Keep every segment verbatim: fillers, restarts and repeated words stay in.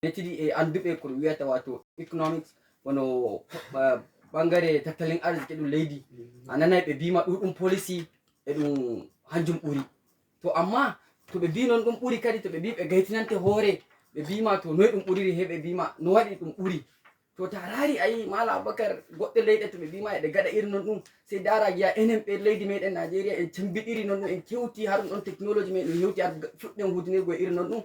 metidi e annduɓe ko ɗum wiyata wato economics, wano ɓangare tattalin arziki ɗum leydi. A nanay ɓe bima ɗuɗum policy e ɗum hanjum ɓuri. To amma to ɓe bi non ɗum ɓuri kadi, to ɓe bi ɓe gaytinante hoore, ɓe bima to noy ɗum ɓuriri, he ɓe bima no waɗi ɗum ɓuri. To ta raari a yi mala abubakar, goɗɗe leyɗe to ɓe bima eɗe gaɗa iri non ɗum, sey dara giya enen ɓe leydi meɗen nigeria en cambiɗiri non ɗum, en kewti har ɗum ɗon technologie men ɗum hewti har fuɗɗen hudinirgo e iri non ɗum.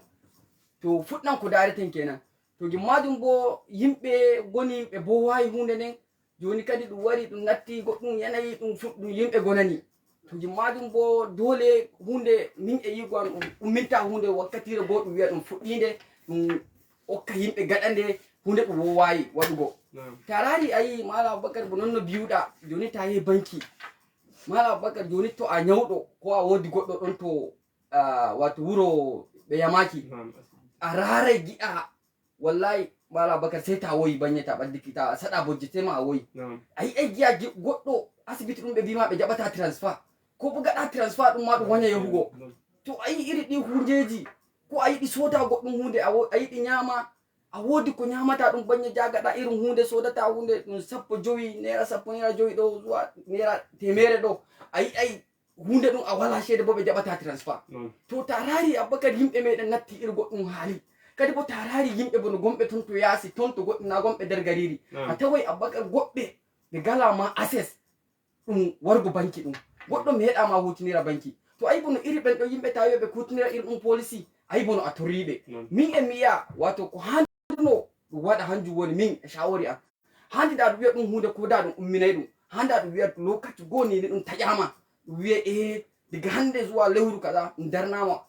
To fuɗɗan ko dareten kenan. To gimmaajum bo yimɓe goni ɓe bowayi hunde nden, joni kadi ɗum wari ɗum natti goɗɗum yanayi ɗum fuɗɗum yimɓe gonani. To gimmaajum bo dole hunde min e yigo am ɗum umminta hunde wakkatire goo ɗum wiya ɗum fuɗɗinde ɗum okka yimɓe gaɗande hunde ɗum wowayi waɗugo. Tarari a yi mala abubakar bo nonno biwɗa joni ta yehi banki. Mala abubakar joni to a nyawɗo ko a wodi goɗɗo ɗon to wato wuro ɓe yamaki, a rarai gi'a. Wallahi mala abubakar sey ta woyi banye ta ɓaddiki ta saɗa bojje sey ma a woyi. A yi'ay gi'a goɗɗo asibiti ɗum ɓe bima ɓe jaɓata transfer, ko bo gaɗa transfer ɗum ma ɗum wanya yahugo. To a yi iri ɗi hundeji, ko a yiɗi soda goɗɗum hunde, a yiɗi nyama, a wodi ko nyamata ɗum banye jagaɗa irin hunde sodata hunde ɗum sappo jowi naira sappo naira jowi ɗo zuwa naira temere ɗo, a yi'ay hunde ɗum a wala ceede bo ɓe jaɓata transfer. To ta raari abubakar yimɓe meɗen natti iri goɗɗum haali. Kadi bo ta raari yimɓe bono gomɓe ton to yaasi ton to goɗɗum na gomɓe nder gariri, a taway abubakar goɗɓe ɓe gala ma ases ɗum wargo banki ɗum. Goɗɗo meeɗa ma hutinira banki. To ayi bono iri ɓen ɗo yimɓe tawi ɓe kutinira iri ɗum polisi, ayi bono a torriɓe. Min e mi yi'a wato ko handuno ɗum waɗa hanjum woni min e shawori am. Handi da ɗum wiya ɗum hunde ko da ɗum umminay ɗum, handa ɗum wiya lokaci goo ni ɗum taƴama, ɗum wiya e diga hande zuwa lewru kaza ɗum darnama.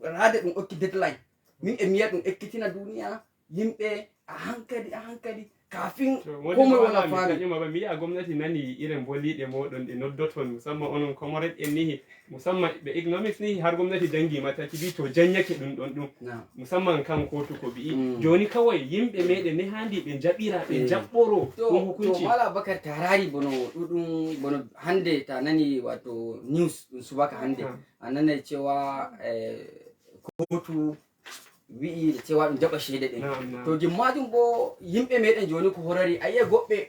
Rade ɗum okki deadline. Min e mi yi'a ɗum ekkitina duniya yimɓe a hankali a hankali kafin komoy wona faami. Mi yi'a gomnati nani iren boliɗe moɗon ɗe noddoton musamman onon comrade en nihi, musamman ɓe economics nihi har gomnati jangi mataki bi to janyake ɗum ɗon ɗum. Musamman kan kotu ko bi'i joni kawai yimɓe meɗen ne handi ɓe jaɓira ɓe jaɓɓoro ɗum hukunci. Mala bakar tarari bono ɗuɗum bono hande ta nani wato news ɗum subaka hande a nanai cewa kotu wi'i cewa ɗum jaɓa ceede ɗen. To gimmaajum bo yimɓe meɗen joni ko horari a yi'e goɗɓe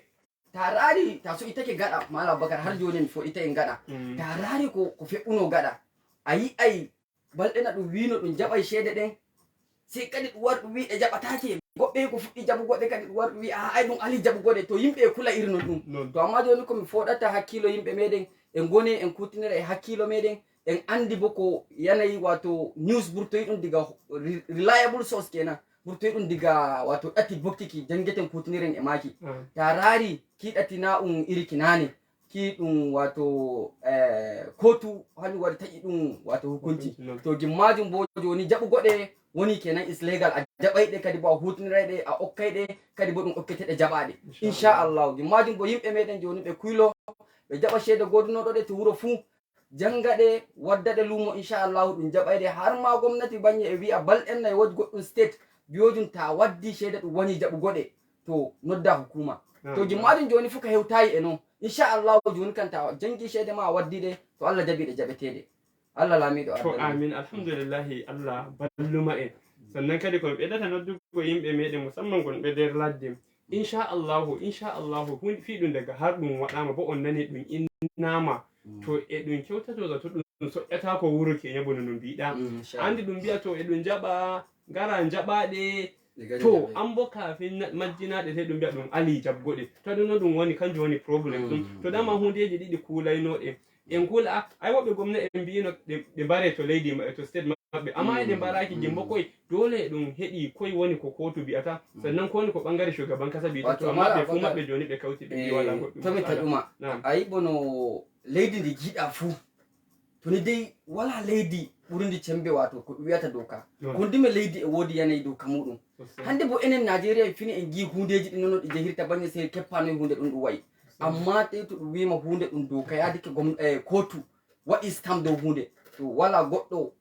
ta raari ta so'itake gaɗa mala bakar har joni mi fo'itake gaɗa. Ta raari ko ko feɓɓuno gaɗa a yi'ay balɗe na ɗum wino ɗum jaɓay ceede ɗen. Sey kadi ɗum wari ɗum wi e jaɓatake goɗɓe ko fuɗɗi jaɓugoɗe kadi ɗum wari ɗum wi a ay ɗum ali jaɓugoɗe to yimɓe e kula iri non ɗum. To amma joni komi foɗata hakkilo yimɓe meɗen en gone en kutinira e hakkilo meɗen. En andi bo ko yanayi wato news burtoyi ɗum diga reliable source kenan, burtoyi ɗum diga wato ɗati bokkiki jangeten kutiniren e maki. Ta raari kiɗatina um iri kinane ki ɗum wato kotu hanyum waɗi taƴi ɗum wato hukunci. To gimmajum bo joni jaɓugoɗe woni kenan is legal a jaɓayɗe kadi bo a hutinirayɗe a okkayɗe kadi bo ɗum okkete ɗe jaɓaɗe. Inchallahu gimmajum bo yimɓe meɗen joni ɓe kuylo ɓe jaɓa ceede godunoɗoɗe to wuro fuu. Jannga ɗe wadda ɗe luumo inchallahu ɗum jaɓayde har ma gomnati baŋŋe e wi'a balɗe nay woodi goɗɗum state biyojum ta waddi ceede ɗum woni jaɓugo ɗe to nodda hukuma. To jimmaɗum joni fof ka hewtayi e non inchallahu joni kan ta janngi ceede ma a waddi ɗe to allah jaɓi ɗe jaɓeteɗe. Allah laamiɗo to amin alhamdulillahi allah balluma en. Sannan kadi kon ɓeydata noddugo yimɓe meɗen musamman gonɓe nder ladde. Inchallahu inchallahu hun fii ɗum daga har ɗum waɗama bo on nani ɗum innama to e ɗum kewtato zato ɗum soƴƴata ko wuro keña bono no mbiɗa. Andi ɗum mbiya to e ɗum jaɓa ngara jaɓaɗe. To an bo kafin majjinaɗe te ɗum mbiya ɗum ali jabgoɗe to ɗum no ɗum woni kanjum woni probléme ɗum to dama hundeji ɗiɗi kulaynoɗe. En kula ay woɓɓe gomna en mbiyino ɓe mbare to leydi maɓɓe to state maɓɓe amma eɗe mbaraki jimbo koy dole ɗum heɗi koy woni ko kotu mbiyata. Sannan ko woni ko ɓangare shugaban kasa mbiyata to amma ɓe fuu maɓɓe joni ɓe kawti ɓe mbi wala goɗɗum to mi taƴuma. Ayi bono leydi ndi jiiɗa fuu to ni dey wala leydi ɓurundi cembe wato ko ɗum wiyata doka. Ko ndime leydi e woodi yanayi doka muɗum. Hande bo enen najeriya en fini en jii hundeji ɗi nono ɗi jehirta baŋŋe sey keppanoy hunde ɗum ɗum wayi. Amma tey to ɗum wima hunde ɗum doka yadike gom kotu waɗi stam dow hunde to wala goɗɗo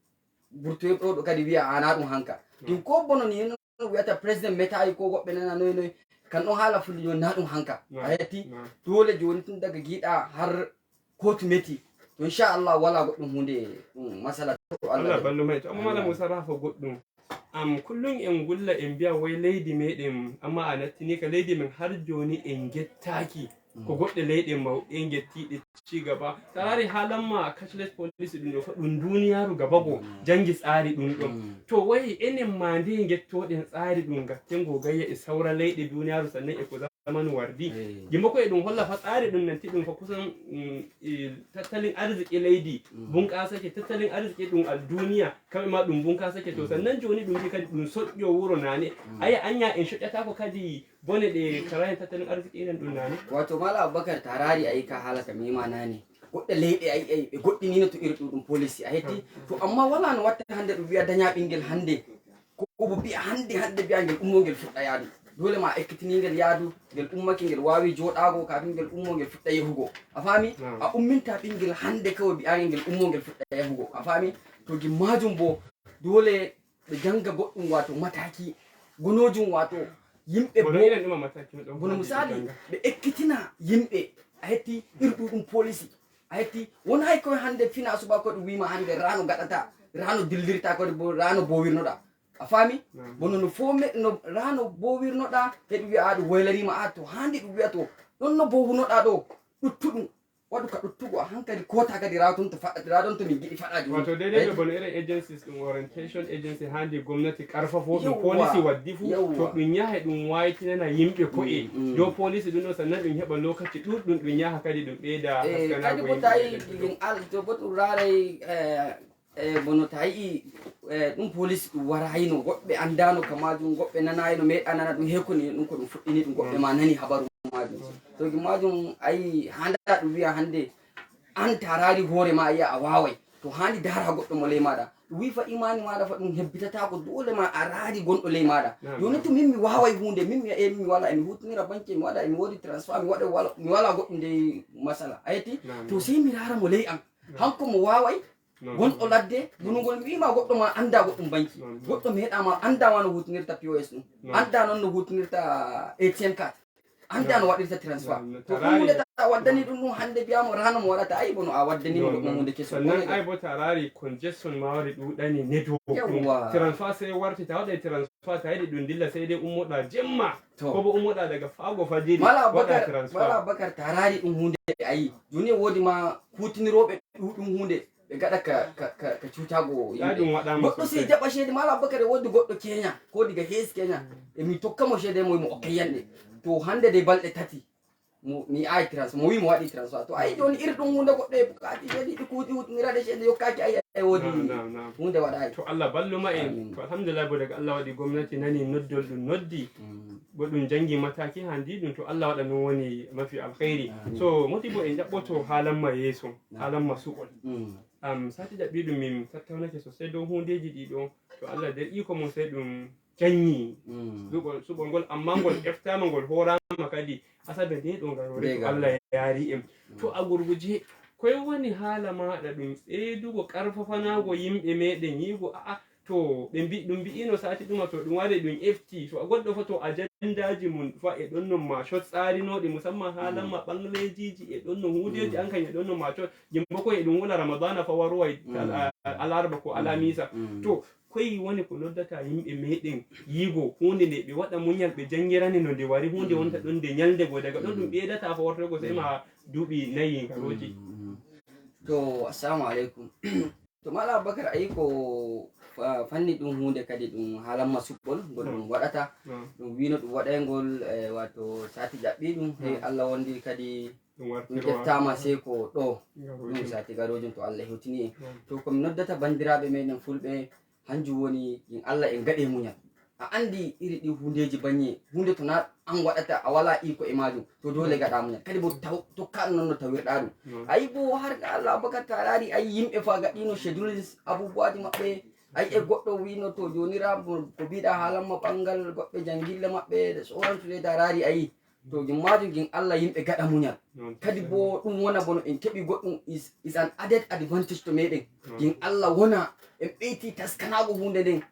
burtoyɗo ɗo kadi wiya ana ɗum hanka. Ɗum ko bono ni no wiyata président metayi ko woɓɓe nana noy noy kan ɗon haala fulli joni na ɗum hanka a hetti. Dole joni tun daga giiɗa har kotu meti to inchallah wala goɗɗum hunde ɗum masala to allah. Ballu may to amma mala musa rafa goɗɗum. Am kullum en ngulla en mbiya woy leydi meɗen, amma a nattini ka leydi men har jooni en ngettaaki ko goɗɗe leyɗe mawɗe ngettiiɗe cigaba. So a raari haalan ma cashless policy ɗum ɗo ko ɗum duniyaaru gaba go janngi tsaari ɗum ɗon. To woy enen ma nde ngettooɗen tsaari ɗum gatten go gayya e sawra leyɗe duniyaaru sannan e ko zamanu wardi. Gimba ko e ɗum holla fa tsaari ɗum nanti ɗum fa kusan mm, e, tattalin arziki leydi bunƙasake, tattalin arziki ɗum al duniya kamɓe ma ɗum bunƙasake. To sannan jooni ɗum mbi kadi ɗum soƴƴo wuro nane. Aya anya en soƴƴatako kadi bone ɗe karayen tattalin arziki iren ɗum nane. Wato mala abubakar tarari ayi ka haala ka mima nane, goɗɗe leyɗe ayi ayi ɓe goɗɗinino to iri ɗum ɗum policy a hetti. To amma wala no watta hande ɗum wiya daña ɓingel hande ko obo mbiya hande hande mbiya ngel ummo ngel fuɗɗa yaadu. Dole ma ekkitiningel yaadu, ngel ummake ngel wawi joɗago kafin ngel ummo ngel fuɗɗa yahugo. A fami? A umminta ɓingel hande kawai mbiya ngel ummo ngel fuɗɗa yahugo. A fami? To gim majum bo dole ɓe janga goɗɗum wato mataki gonojum wato yimɓe bo. Bono misali ɓe ekkitina yimɓe a hetti irɗu ɗum polisi a hetti won hay koye hande fina subako ɗum wima hande rano gaɗata, rano dillirta kode bo rano bowirnoɗa. A fami? Bono no fo no rano bowirnoɗa heɗum wiya aɗum waylarima a to hande ɗum wiya to ɗon no bowunoɗa ɗo ɗuttuɗum waɗu ka ɗuttugo a hankali kota kadi rawa ton to faɗɗata rawa ton to min giɗi faɗaji. Wato daidai ɓe bono irin agencies ɗum orientation agency handi gomnati karfafo ɗum policy waddi fu to ɗum yaha ɗum wayitinana yimɓe ko'e dow policy ɗum ɗo sannan ɗum heɓa lokaci ɗuɗɗum ɗum yaha kadi ɗum ɓeyda. Kadi bo tawi ɗum al to bo ɗum raray e bono ta yi'i e ɗum police ɗum warayino goɗɓe andano ka majum goɗɓe nanayino meɗa nana ɗum hekoni ɗum ko ɗum fuɗɗini ɗum goɗɓe ma nani habaru majum. To gim majum ayi handa ɗum wiya hande an ta rari hoore ma yiya a wawai to handi dara goɗɗo mo ley maɗa ɗum wi fa imani maɗa fa ɗum hebbitatako dole ma a rari gonɗo ley maɗa. Joni to min mi wawai hunde min mi e mi wala emi hutinira banque mi waɗa emi wodi transfert mi waɗa mi wala goɗɗum dey masala a yetti. To sey mi rara mo ley an hanko mo wawai gonɗo ladde gonugol mi wima goɗɗo ma anda goɗɗum banki goɗɗo meeɗama anda ma no hutinirta pos ɗum anda noon no hutinirta atm card anda no waɗirta transfert to ɗum hunde ta waddani ɗum ɗum hande mbiyamo rano mo waɗata ayi bono a waddani mo goɗɗum hunde keso sannan ay bo ta raari congestion ma wari ɗuɗani network ɗum transfert sey warti ta waɗa transfert ta yiɗi ɗum dilla sey de ummoɗa jemma ko bo ummoɗa daga fago fajiri waɗa transfert. Mala bakar ta raari ɗum hunde ayi joni e wodi ma hutinirooɓe ɗuɗum hunde ɓe gaɗa ka ka ka ka cutago yimɓe goɗɗo sey jaɓa ceede mala abubakar e wodde goɗɗo kenya ko diga heesi kenya emi tokka mo ceede mo mo okkayanɗe to hande de balɗe tati mo mi ay transfer mo wi mo waɗi transfer to ay joni iri ɗum hunde goɗɗo e bukati ceede ɗi kuuɗi hutinirade ceede yokkaki ay ay wodi hunde waɗayi to allah balluma en to alhamdulillah bo daga allah waɗi gomnati nani noddol ɗum noddi bo ɗum jangi mataki handi ɗum to allah waɗa non woni mafi alkhairi so modi bo en jaɓɓoto haalanma yeeso haalanma suɓol am sati jaɓɓi ɗum min tattawnake sosai dow hundeji ɗi ɗo to allah nder iko mum sai ɗum janyi suɓol suɓol ngol amma ngol eftama ngol horama kadi asabe nde ɗo ngarore to allah yaari en to a gurguje koye woni haala maɗa ɗum ɓeydugo karfafanago yimɓe meɗen yigo a'a to ɓe mbi ɗum mbi'ino sati ɗuma to ɗum wari ɗum efti to a goɗɗo fo to ajandaji mum fa e ɗon non ma cot tsarinoɗi musamman haalanma ɓanglejiji e ɗon no hundeji an kan e ɗon no ma cot jimbo ko e ɗum wula ramadana fa waruway alarba ko alamisa to koyi woni ko noddata yimɓe meɗen yigo hunde nde ɓe waɗa muñal ɓe jangirani no nde wari hunde wonta ɗon nde ñalde go daga ɗon ɗum ɓeydata fa wartogo sey ma duuɓi nayi ngaroji to assalamu aleykum to mala abubakar ayi ko fanni ɗum hunde kadi ɗum haalanma suɓɓol ngol ɗum waɗata ɗum wino ɗum waɗaygol e wato sati ƴaɓɓi ɗum hey allah wondi kadi ɗum ƴeftama sey ko ɗo ɗum sati garojum to allah hewtini en to komi noddata bandiraɓe meɗen fulɓe hanjum woni in allah en gaɗe muñal a andi iri ɗi hundeji baññe hunde to na an waɗata a wala iko e majum to dole gaɗa muñal kadi bo taw tokkano noon no tawirɗa ɗum ayi bo har ga allah abubakar ta laari ayi yimɓe fa gaɗino schedules abubuwaji maɓɓe ayi e goɗɗo wino to jonira ko mbiɗa haalanma ɓangal goɗɓe jangille maɓɓe de sorantude ta laari ayi to jum majum gin allah yimɓe gaɗa muñal kadi bo ɗum wona bono en keɓi goɗɗum is an added advantage to meɗen gin allah wona en ɓeyti taskanago hunde nden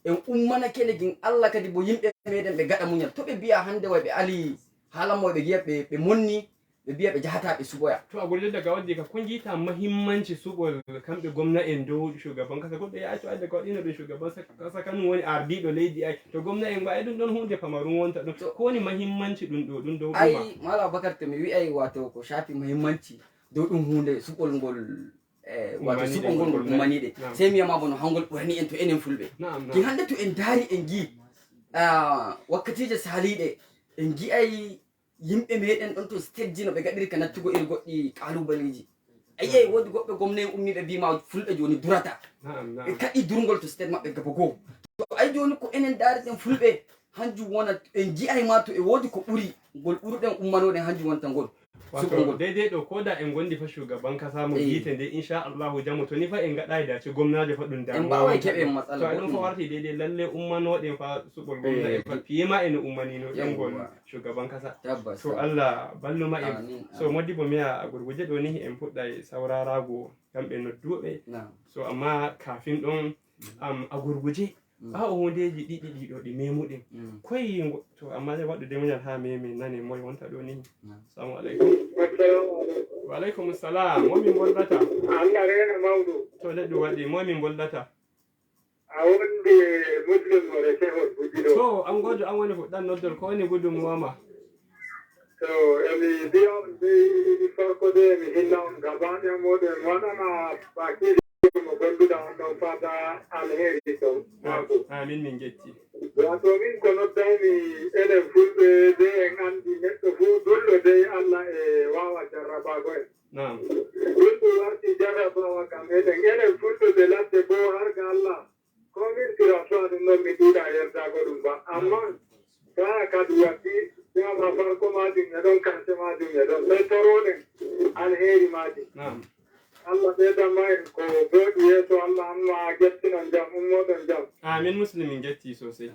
en ummanake nde gin allah kadi bo yimɓe meɗen ɓe gaɗa muñal to ɓe mbiya hande way ɓe ali haalanma ɓe giya ɓe monni ɓe mbiya ɓe njahata ɓe suɓoya. To a gurjo daga wadde ka ko njiita mahimmanci suɓol kamɓe gomna en dow shugaban kasa? Goɗɗo yaha to adda ko waɗino ɗum shugaban sa-, kasa kanum woni ardiiɗo leydi ay. To gomna en mbaɗi ɗum ɗon huunde pamarum wonta ɗum. To ko woni mahimmanci ɗum ɗo, ɗum dow ɗum ma? Ay, Malam Abubakar, to mi wi'ay wato ko shafi mahimmanci dow ɗum huunde suɓol ngol, eh, wato Ummaniiɗe suɓol ngol ngol ngol ummaniiɗe. Naam. Sey mi wi'a ma bono hangol ɓurani en to enen fulɓe. Naam, naam. Ki hannde to en ndaari en ngi, ah, wakkatiije saaliiɗe en ngi'ay yimɓe meɗen ɗon to state ji no ɓe gaɗiri ka nattugo iri goɗɗi kalubaleji. A yi'ay woodi goɗɓe gomna'en ummiiɓe mbiima fulɓe jooni durata. Naam, naam. Ɓe kaɗi durngol to state maɓɓe gaba goo. To ay jooni ko enen ndaariɗen fulɓe, hanjum wona en ngi'ay ma to e woodi ko ɓuri ngol ɓuruɗen ummanoɗen hanjum wonta ngol. Wato suɓo ngol. Daidai ɗo ko da en gondi fa shugaban kasa mo Eh. Gite nde insha Allahu jamu to ni fa en gaɗa dace gomnajo fa ɗum damuwa. En mbaaway keɓen matsala To ɗum fa goɗɗum. Warti daidai lalle ummanoɗen fa suɓol gomna Eh. En fa fiye ma en ummanino ɗen ngol Yawwa. Shugaban kasa. Tabbas, To tabbas. Allah ballu ma en. Amin, So amin. Modibbo mi a gurguje ɗo ni en puɗɗay saurarago kamɓe nodduɓe. Na'am. So amma kafin ɗon, am, a gurguje, Mm. Ɓaawo hundeeji ɗiɗi ɗiɗo ɗi memuɗen. Mm. Koy ngo-, to amma dai waɗu dai muñal haa meme nane moy wonta ɗo ni. Na'am. Assalamu alaikum. Assalamu alaikum. Wa alaikum salam. Mo min bollata? Allah reena mawɗo. To neɗɗo waɗi, mo min bollata? A wonde Muslim mo Resehol Bujiɗo. To, an gojo an woni fuɗɗan noddol, ko woni gudunmuwa ma? To, emi biya on dai farko dai emi hinna on gaba ɗaya moɗon waɗana bakiri mo gonduɗa on ɗon fata alheri to A-, maako. Amin, min jetti. Wato min ko noddaymi enen fulɓe dai en andi neɗɗo fuu dulɗo dai Allah e wawa jarrabago en. Naam. Ɗum ɗum warti jarrabawa kam enen, enen fulɓe ɓe ladde boo har ga Allah. Ko min tira to ɗum ɗon mi ɗuuɗa yerdago ɗum ba. Amma taa kadi waddi dama farko majum e ɗon, karshe majum e ɗon. Sai toroɗen alheri majum. Naam. Allah ɓeydan ma en ko booɗi yeeso, Allah amma jettinon jam, ummoɗon jam. Amin, Muslim min jetti sosai.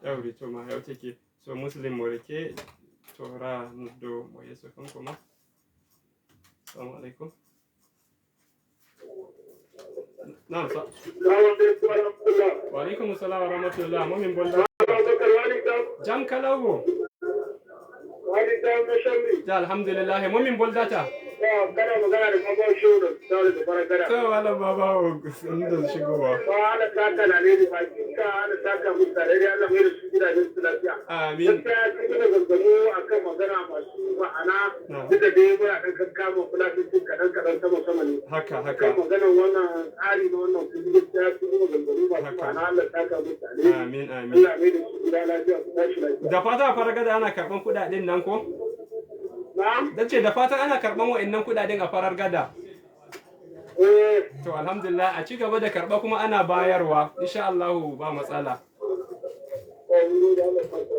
Yawri to ma hewtake. So Muslim mo reke to ra noddo mo yeeso kanko ma. Assalamu alaikum. Naam, sa- Salamu alaikum wa rahmatullah. Wa alaikum salam wa rahmatullah. Mo min bolla? Abubakar wali kam. Jam kala wo. Wali kam no shammi. Ja, alhamdulillah. Mo min boldata? Ya, kana magana da Baba Shehu da Sale da Fara Gada. To, wala Baba o, sun da shigowa. Ba ala taka na ne ba kinka, ala taka mutane da Allah mai da su gidajen su lafiya. Amin. Gaskiya sun yi maganganu akan magana masu ma'ana. Na'am. Duk da dai muna ɗan kakkama fulatanci kaɗan-kaɗan sama-sama ne. Haka, haka. Kan maganar wannan tsari na wannan kuɗi gaskiya sun yi maganganu masu Haka. Ma'ana, Allah ya saka musu alheri. Amin, amin. Allah mai da su gida lafiya, su tashi lafiya. Da fata a Fara Gada ana karɓan kuɗaɗen nan ko? Na'am? Na ce da fatan ana karɓan wa'annan kuɗaɗen a Farar Gada. Eh. To, alhamdulillah, a ci gaba da karɓa kuma ana bayarwa. Insha Allahu ba matsala.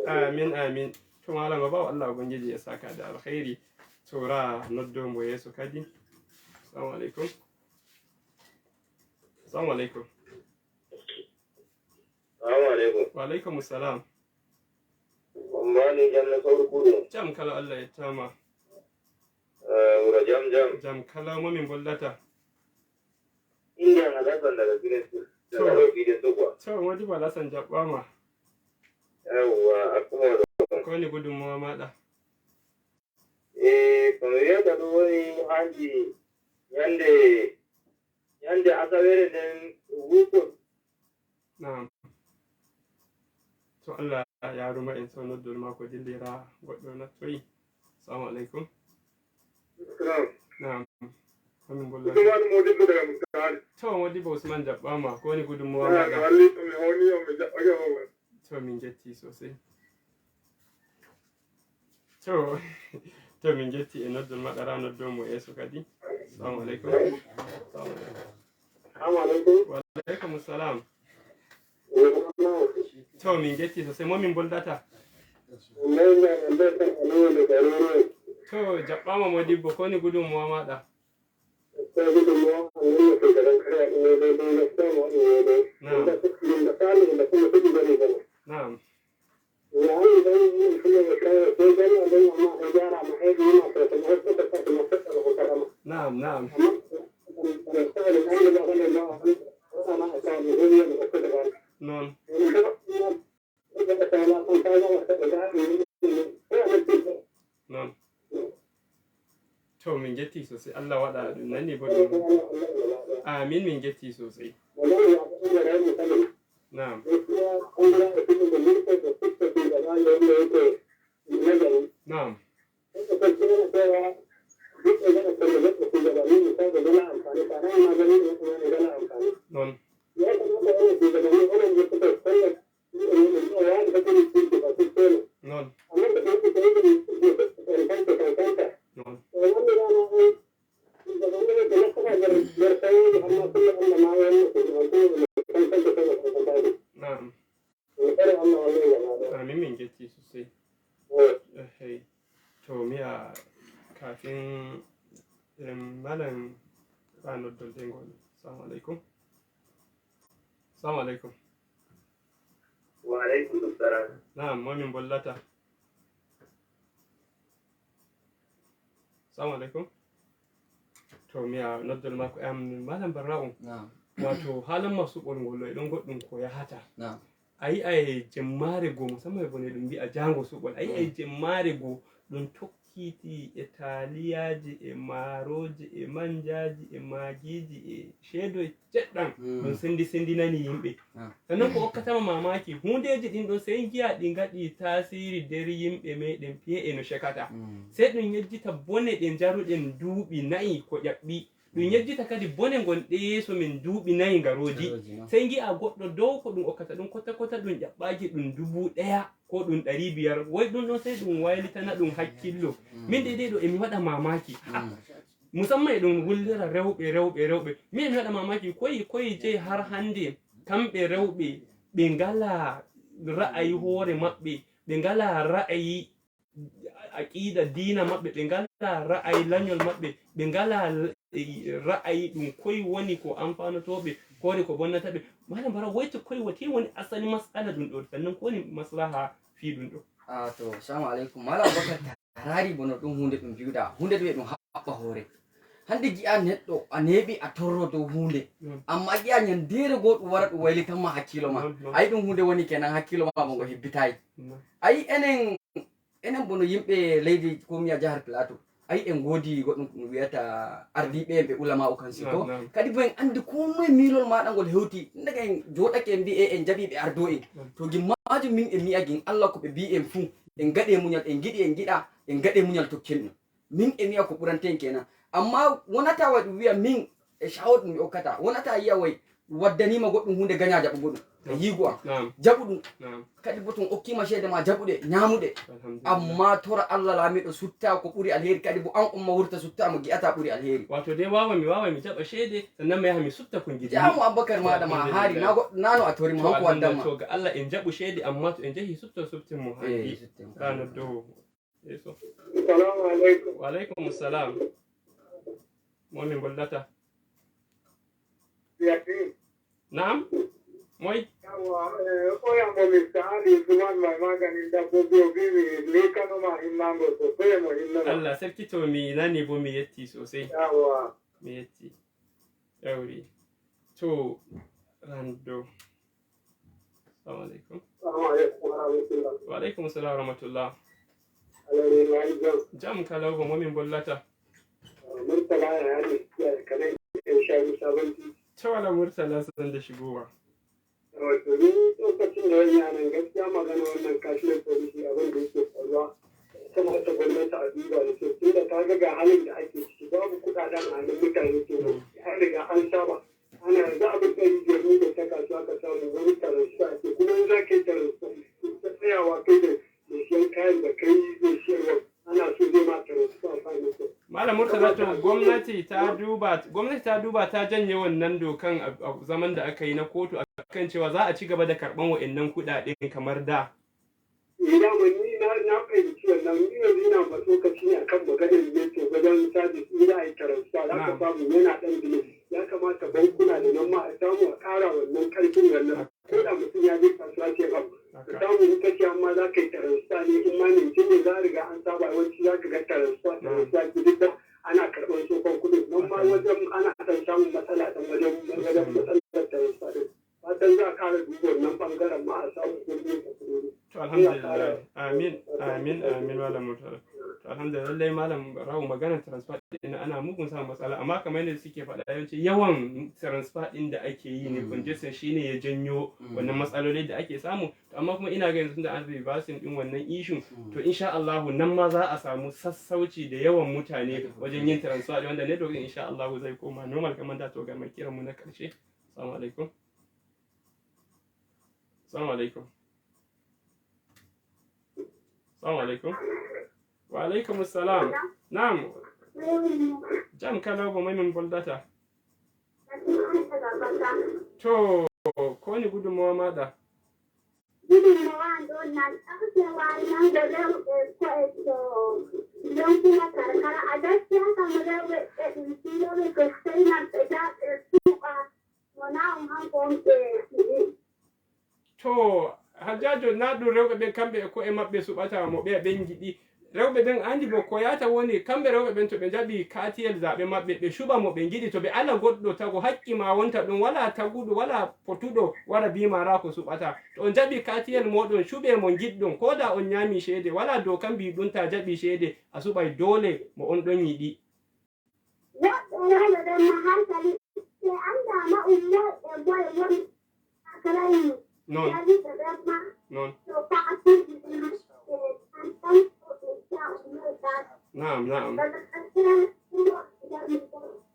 Amin, amin. To, Malam Baba, Allah Ubangiji ya saka da alkhairi. To, ra noddo mo yeeso kadi. Assalamu alaikum. Assalamu alaikum. Assalamu alaikum. Wa alaikum salam. On mbani jam no sawru kuɗum? Jam kala, Allah yettama. Eh, wuro jam jam. Jam kala, mo min bollata? Innde am Alhassan daga Guinée Sud. To. Daga ɗo Guinée Sokwa. To, Modibo Alhassan jaɓɓama. Yawwa, a kuma ɗo. Ko woni gudunmawa maɗa? E, ko mi wiyata ɗum woni hannde ñande, ñande asaweere nden wurto. Naam. To Allah yaaruma en, so noddol maako dillira goɗɗo nattoyi. Assalamu alaikum. Salam. Naam. Ko min bolla? Usman Modibbo daga Mutari. To, Modibbo Usman jaɓɓama. Ko woni gudunmawa maɗa? Walli to mi honi on mi jaɓɓake on. To, min jetti sosai. To, to min jetti e noddol maɗa, ra noddol mo yeeso kadi. Assalamu alaikum. Assalamu alaikum. Assalamu alaikum. Wa alaikum salam. To, min jetti sosai. Mo min boldata? To, jaɓɓama Modibbo, ko woni gudunmawa maɗa? Naam. Naam, naam. Noon. Noon. To, min njetti sosai. Allah waɗa ɗum nani boɗɗum. Amin, min njetti sosai. Naam. Naam. Non. Non. Non. Naam. Amin, min njetti sosai. Ehey. To mi a kafin, em, malam, ba noddol de ngol. Assalamu alaikum. Assalamu alaikum. Wa alaikum assalam. Naam, mo min bollata? Assalamu alaikum. To mi a noddol mako, em, malam Barra'u. Naam. Wato halan ma suɓol ngol, e ɗon goɗɗum ko yahata. Naam. A yi'ay jemmaare goo, musamman e bone ɗum mbi'a jaango suɓol. A yi'ay jemmaare goo ɗum tokkiti e taaliyaaji, e maarooji, e manjaaji, e maagiiji, e ceedo e ceɗɗan. Mm. Ɗum sendi-, sendinani yimɓe. Ah. Sannan ko hokkatama mamaki, huundeeji ɗin ɗon sey ngi'a ɗi ngaɗi taasiri nder yimɓe meɗen piye e no cekata. Mm. Sey ɗum yejjita bone ɗe njaruɗen duuɓi nayi ko ƴaɓɓi. Ɗum yejjita kadi bone ngonɗe yeeso men duuɓi nayi ngarooji. Ngarooji, no. Sey ngi'a goɗɗo dow ko ɗum okkata ɗum kota kota ɗum ƴaɓɓaaki ɗum dubu ɗeya ko ɗum ɗari biyar. Woy ɗum ɗon sey ɗum waylitana ɗum hakkillo. Mm. Min de ɗeɗo emi waɗa mamaki. Mm. Musamman e ɗum wullira rewɓe, rewɓe, rewɓe. Min emi waɗa mamaki koy, koy jey har hannde kamɓe rewɓe ɓe ngalaa ra'ayi hoore maɓɓe, ɓe ngalaa ra'ayi aqiida diina maɓɓe, ɓe ngalaa ra'ayi lanyol maɓɓe, ɓe ngalaa l-, ra'ayi ɗum koy woni ko amfaanotoo ɓe, koore ko bonnata ɓe. Malam Bara, woyto koy woti woni asali mas'ala ɗum ɗo, sannan ko woni maslaha fii ɗum ɗo? Ah, to, salamu alaikum. Malam Abubakar, ta raari bono ɗum huunde ɗum mbi'uɗaa. Huunde ɗum e ɗum haɓɓa hoore. Hannde ngi'aa neɗɗo a neeɓi a torro dow huunde. Mm. Ammaa ngi'aa nyandeere goo ɗum wara ɗum waylitan ma hakkiilo ma. Mm, mm. Ayi ɗum huunde woni kenan hakkiilo ma mo ngo hebbitaay. Mm. Ayi enen Enen bono yimɓe leydi ko mi a jahar Plateau. Ayi en ngoodi goɗɗum ko ɗum wiyata ardiiɓe en ɓe ulama o kansi ko. Naam, naam. Kadi bo en anndi ko moye miilol maaɗa ngol hewti. Ndeke en jooɗake en mbi'e en jaɓi ɓe ardo en. Naam. To gimmaaju min e mi'a gin Allah ko ɓe mbi'i en fuu. En ngaɗe muñal, en ngiɗi, en ngiɗa, en ngaɗe muñal tokken ɗum. Min e mi'a ko ɓurante en kenan. Amma wonata wa ɗum wi'a min e shawot mi okkata. Wonata yi'a way waddaniima goɗɗum huunde gañaa jaɓugo ɗum. E yiigo am. Naam. Jaɓu ɗum. Naam. Kadi bo to on okkiima ceede ma jaɓuɗe, ñaamuɗe. Alhamdulillah. Amma tora Allah laamiiɗo sutta ko ɓuri alheri, kadi bo an on ma wurta sutta mo gi'ata ɓuri alheri. Wato dai wawan mi, wawan mi jaɓa ceede, sannan mi yaha mi sutta ko ngiɗmi. Jaamu Abubakar maaɗa ma haari, na goɗɗo, na no a tori mo, hanko waddan ma. To Allah en jaɓu ceede, amma to en jahi sutta sutta mo haari. Eh, sutta mo. Ranar doho. Yeeso. Salamu alaikum. Wa alaikum salam. Mo min bollata? Yasin. Naam. Moy? Yawwa, eh, oya mo Mister Ali Usman mai maganin dabbobi o bi mi lekano ma himmango sosai mo hinno. Allah sarki, to mi nani bo mi yetti sosai. Yawwa. Mi yetti. Yawri. To, rando. Assalamu alaikum. Assalamu alaikum wa rahmatullah. Wa alaikum salam wa rahmatullah. Alaikum wa rahmatullah. Jam kalau, ko momin bollata? Murtala ya ne, ya kanai, in sha Allah, sabon titi. To, wala Murtala, san da shigowa. Wato, ni lokacin da zan yi a nan, gaskiya magana wannan cashless policy, abin da yake faruwa, ya kamata gwamnati a duba da kyau, tunda ta ga ga halin da ake ciki, babu kuɗaɗen a hannun mutane, to, an riga an saba. Ana yanzu abin ɗari biyar ne da ta kasuwa ka samu wani transfer ake, kuma in za ka yi transfer, ta tsayawa kai da mai siyan kayan da kai mai siyarwa, ana so zai ma transfer finance. Malam Murtala, to gwamnati ta duba, gwamnati ta duba ta janye wannan dokan a, a zaman da aka yi na kotu a kan cewa za a ci gaba da karɓan wa'annan kuɗaɗen kamar da. Eh, dama ni na, na fahimci wannan. Ni yanzu ina ma tsokaci ne akan maganar network wajen service. In za a yi transfer, za ka samu yana ɗan delay. Ya kamata bankuna da nan ma a samu a ƙara wannan ƙarfin wannan. Ko da mutum ya je kasuwa ce ba, ka samu in ka ce amma za ka yi transfer ne, in ma ne, tun da za a riga an saba, yawanci za ka ga transfer, transfer ki duk da ana karɓar tsohon kuɗin. Nan ma wajen ana ɗan samun matsala ɗan wajen, wajen matsalar transfer ɗin. Fatan za a ƙara duba wannan ɓangaren ma a samu ko zai tafi daidai. To, alhamdulillah. Amin, amin, amin, Malam Murtala. Alhamdulillah, lallai malam Rawu, maganar transfer ɗin ana mugun samun matsala, amma kamar yadda suke faɗa, yawanci yawan transfer ɗin da ake yi ne, mm, congestion shine ya janyo, mm, wannan matsaloli da ake samu. To, amma kuma ina ga yanzu da an reversing ɗin wannan issue, mm, to, insha Allah, nan ma za a samu sassauci da yawan mutane wajen yin transfer ɗin, wanda network ɗin, insha Allah, zai koma normal kamar da. To, ga mai kiran mu na ƙarshe. Assalamu alaikum. Assalamu alaikum. Assalamu alaikum. Wa alaikum assalam. Naam. Jam kala, ko moy min boldata? To, ko woni gudunmawa maɗa? Gudunmawa an ɗon nan ɗaɓɓe waynango rewɓe ko'e to yonkina karkara. A gaskiya kam rewɓe ɓe ɗum filoɓe sosai nan ɓe jaɓe suɓa. Wona on hanko on ɓe fiɗi. To, Hajjaajo, na ɗum rewɓe ɓen kamɓe e ko'e maɓɓe suɓata mo ɓe ɓen ngiɗi. Rewɓe ɓen andi bo ko yata woni, kamɓe rewɓe ɓen to ɓe njaɓi katiyel zaɓe maɓɓe, ɓe suɓa mo ɓe ngiɗi. To ɓe ala goɗɗo tago, haqqi ma wonta ɗum, wala taguɗo, wala potuɗo wara bi ma ra ko suɓata. To on njaɓi katiyel moɗon, suɓe mo ngiɗɗon, ko da on nyami ceede, wala doka mbi ɗum ta jaɓi ceede, a suɓay doole mo on ɗon yiɗi. Woɓɓe rewɓe ɓen ma hankali ɓe anndaama ummoy e boye woni Akrayi. Non. Rewɓe ɓen ma non. To paatuuji ɓen ma ɓe antan ko ɓe ummoy ɗaata. Naam, naam.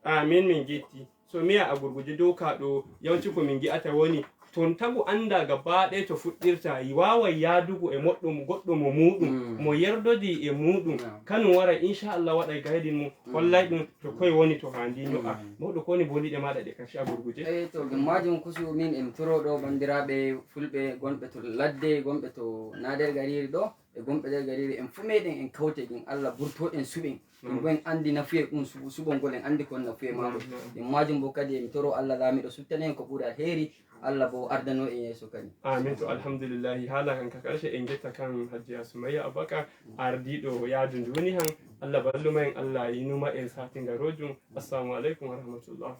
Amin, min njetti. So mi a gurguje dow ka ɗo, yawanci ko min ngi'ata woni ton tagu annda gaba ɗaya to fuɗɗirta, i waaway yaadugo e moɗɗo mo goɗɗo mo muuɗum, mm, mo yerdodi e muuɗum. Naam. Kanum waray, inchallah, waɗay gaydin mum, mm, hollay ɗum to koye woni to haandi nyo'a. Mm. Mawɗo, ko woni bondiɗe maaɗa ɗe kaci a gurguje? Eyi, to ɗum maajum kusu min en toro ɗo banndiraaɓe fulɓe gonɓe to ladde, gonɓe to na nder gariiri ɗo, e gonɓe nder gariiri en fuu meɗen en kawte gin Allah burtoɗen suɓen. Ɗum bo en anndi nafuye ɗum su-, suɓol ngol, en anndi kon nafuye maagol. Naam, naam. Ɗum maajum bo kadi en toro Allah laamiɗo suttane en ko ɓuri alheeri, Allah bo ardano en yeeso kadi. Amin. To, alhamdulillahi, haala kan ka karshe en ngetta kan Hajjiya Sumayya Abubakar, ardiiɗo yaadu ndu woni han. Allah balluma en, Allah yinuma en saatingaroojum. Assalamu aleykum wa rahmatullah.